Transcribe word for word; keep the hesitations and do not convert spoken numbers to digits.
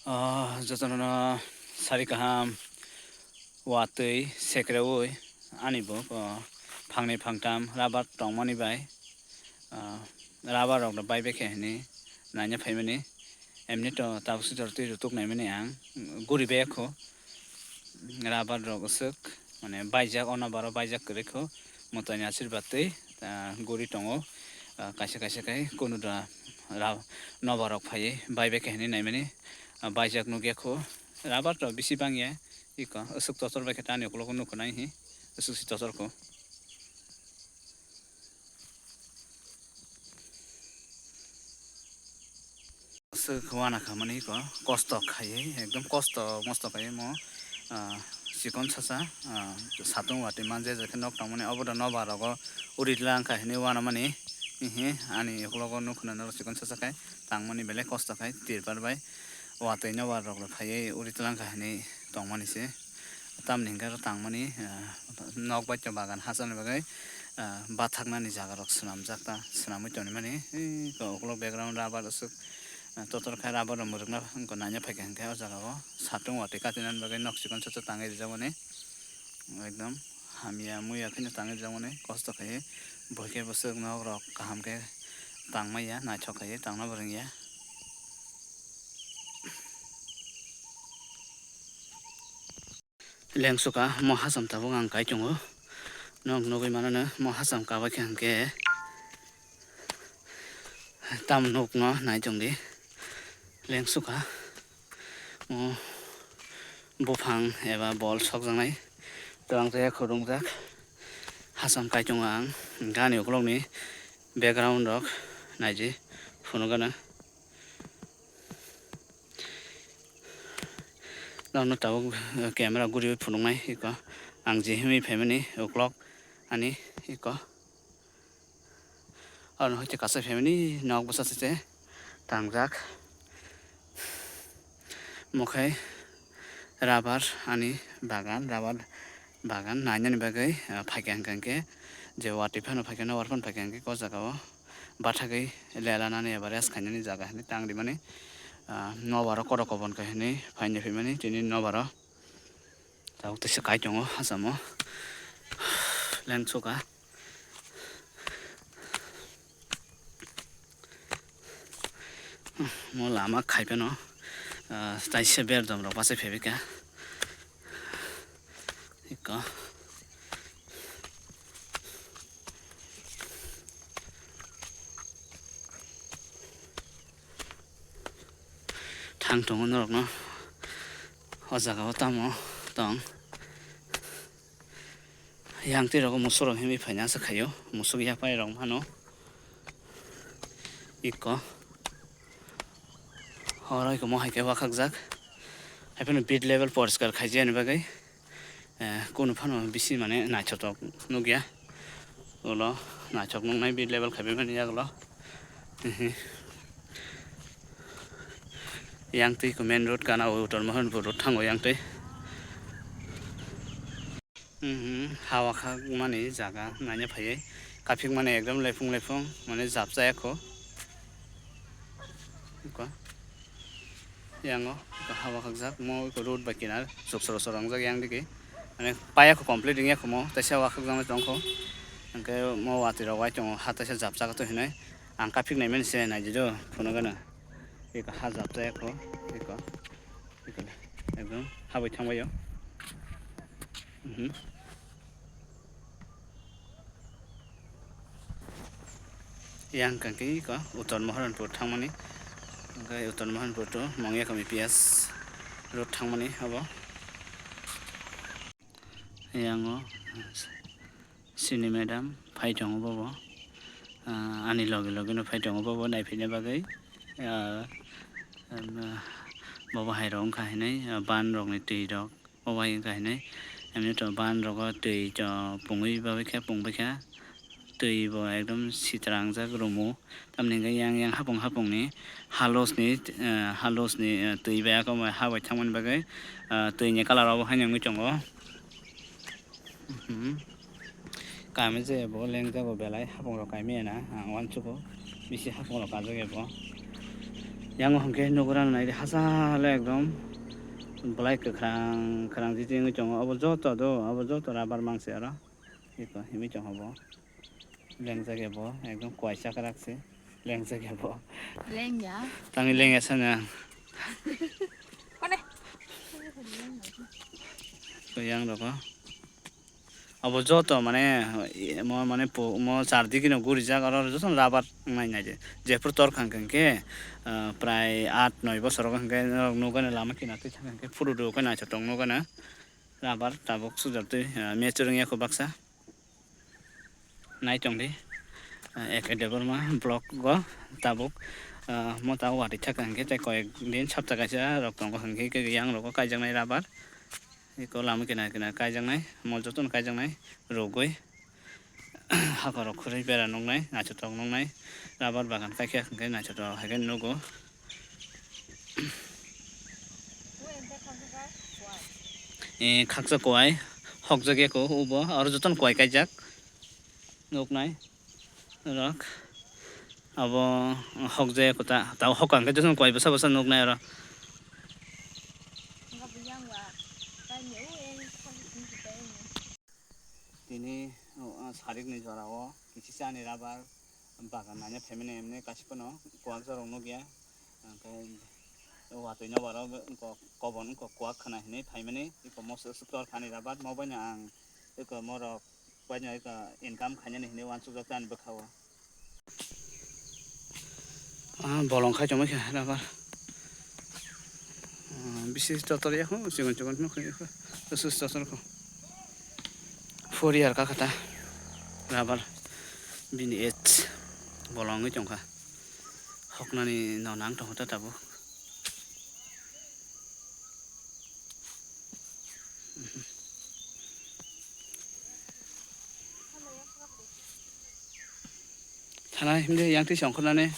O, jotono sari kaham watwi sekreui ani bo, o, phangnwi phangtam rabar tongmani bai, o, rabar rok bai bai khe hwnwi naina phaimani. Emni to tabuk sijor twi rutuk naimani ang guri bai kho. Rabar rok aswk mane baijak, o nobar o baijak kwrwi kho. Mwtai ni asirwad twi, ah, guri tongo. Ah, kaisa kaisa khai kunu da ra-, nobar rok phaiwi bai bai khe hwnwi naimani. Ah, baijak nukya kho. Rabar to bisi bangya. Iko aswk totor bai khe tani ukulok o nukho nai hi. Aswk si totor kho. Aswk wana khamani ko kosto khaiwi, ekdom kosto mosto khaiwi mo, ah, chikon sacha, ah, satung watwi manje je khe nok tongmani obo da nobar rogo uri tlang kha hinwi wana mani, hihi, ani uklogo nukhuno norok chikon sacha khai tangmani belai kosto khai tirpal bai watwi nobar rok phaiwi uri tlang kha hinwi tongmani se. Tamni hwnkhe oro tangmani, ah, nok bai khe bagan hachani bagwi, ah, bathaknani jaga rok swnamjak ta, swnamwi tonwi mani. Ei ukulok background rubber aswk, ah, totor khai rubber rok mwrwkna wngkha naina phaikha hwnkhe o jaga o satung watwi katinani bagwi nok chikon sacha tangwi rijak mani. Ekdom hamya muya kheno tangwi rijak mani, kosto khaiwi boikhe bwswk nok rok kaham khe tangmaya, naithok khaiwi tangna bo rwngya. Lengsuka mo hacham tabuk ang kai tongo. Nok nugwi mano no mo hacham kabai khe hwnkhe tam nuk no nai tongdi. Lengsuka mo buphang eba bol sokjaknai twlang tei khurungjak hacham kai tongo ang. Gani ukulok ni background rok naidi phunukgana. Nono tabuk camera guriwi phunuknai iko. Ang je himwi phaimani ukulok ani iko. Oro hoite kasai phaimani nok bwsa se tangjak. Mokhai rubber ani bagan, rubber bagan nainani bagwi, ah, phaikha hwnkha hwnkhe je watwi phano phaikha, nobar phano phaikha hwnkhe o jaga o bathagwi lela nani eba rest khainani jaga hinwi tang rimani, ah, nobar o kotok kobon khe hinwi phaini phaimani tini nobar o tabuk teisa kai tongo hachamo lengsuka. Mo lama khai phano, ah, taisa berdom rok bachai phaibai kha. Iko. Thang tongo norokno. O jaga o tamo tong. Yang twi rogo musuk rok himwi phaina asa khaio. Musuk yapai rok mano. Iko. Oro iko mo hai khe wakhakjak. Hai phano bit level poriskar khaijani bagwi, eh, kunu phano bisi mane naithotok nukya. Ulo naithok nuknai bit level khaibai mani yagulo. Hihi. Yang twi ko main road gana o Uttor Mohanpur road thango yang twi. Mhm, hawa khakmani jaga naina phaiwi kaphikmani ekdom lephung lephung mane japchaya kho. Iko. Yango iko hawa khakjak mo iko road bai kinar sok soro soro wngjak yang digi. Mane paya kho complete wngya kho mo teisa wa khakjaknai tong kho. Hwnkhe mo watwi rok wai tongo ha teisa japchak to hinwi ang kaphik nai mani se naidi do phunukgano. Iko ha japchaya kho iko. Ekdom habwi thangbaio. Mhm. Yang kangki ko Uttor Moharanpur thangmani. Hwnkhe Uttor Moharanpur to Mongyakham E P S road thangmani abo. Yango. Sini madam phai tongo bobo, ah, ani loge loge no phai tongo bobo naiphina bagwi, ah, em, bobo hai rok wngkha hinwi, ah, ban rok ni twi rok bobo hai wngkha hinwi, emni to ban rogo twi to pungwi bagwi khe pungbai kha, twi bo ekdom sitra wngjak rumo. Tamni hwnkhe yang yang hapung hapung ni halos ni, eh, halos ni, eh, twi bai, abo bai ha bai thangmani bagwi, eh, twi ni colour obo haino wngwi tongo. Mhm. Kami je bo lengjago belai hapung rok kaimaya na ang uansukgo bisi hapung rok kajak ya bo. Yang hwnkhe nugra naidi hachal ekdom belai kwkhwrang kwkhwrang titi wngwi tongo. Obo joto do, obo joto rubber mangse oro. Eko himwi tongo bo. Lengjak ya bo, ekdom kuaisa kwrak se. Lengjak ya bo. Lengya. Tangwi lengya sana. Kone? To yang roko. Abo joto mane, mo mane po-, mo char digi no gurijak, oro joto rubber nai nai de. Jephru tor khang khang khe, ah, prai aat noi bosor o hwnkhe norok nugana lama kina twi thang khe phuru rw khe naithotok nugana. Rubber tabuk sujak twi, ah, mature wngya kho baksa. Nai tong di, ah, Eke Debbarma block o tabuk, ah, mo tabuk watwi thak hwnkhe tei koyek din sapta kaisa rok tongo hwnkhe yang rogo kaijaknai rubber. Eko lama kina kina kaijaknai, mo jotono kaijaknai rwgwi. Hakorok khurui bera nuknai, naithotok nuknai, rubber bagan kaikha hwnkhe naithotok hai khe nugo. Eh, khaksa kuai, hokjak ya ko ubo, aro jotono kuai kaijak nuknai rok. Abo hokjak ya ko ta, tabo hokha hwnkhe jotono kuai bwsa bwsa nuknai oro. Tini, o, o, sarikni jorao kisi chani rubber bagan naina phaimani, emni kaisa phano kuak jorok nukya. Hwnkhe watwi no oro wngkha kobon wngkha kuak khna hinwi phaimani, eko moso swktor khani rubber, mo baino ang eko morok baino eko income khainani hinwi uansukjak ani bwkha o. Ah, bolong khai tongma khe rubber. Ah, bisi totor ya kho, chikon chikon no khai kho. Usus totor kho. Four year ka kata rubber. Bini age bolong wngwi tongkha. Hoknani no nang tongkha ta tabuk. Thanai himde yang twi songkhornani.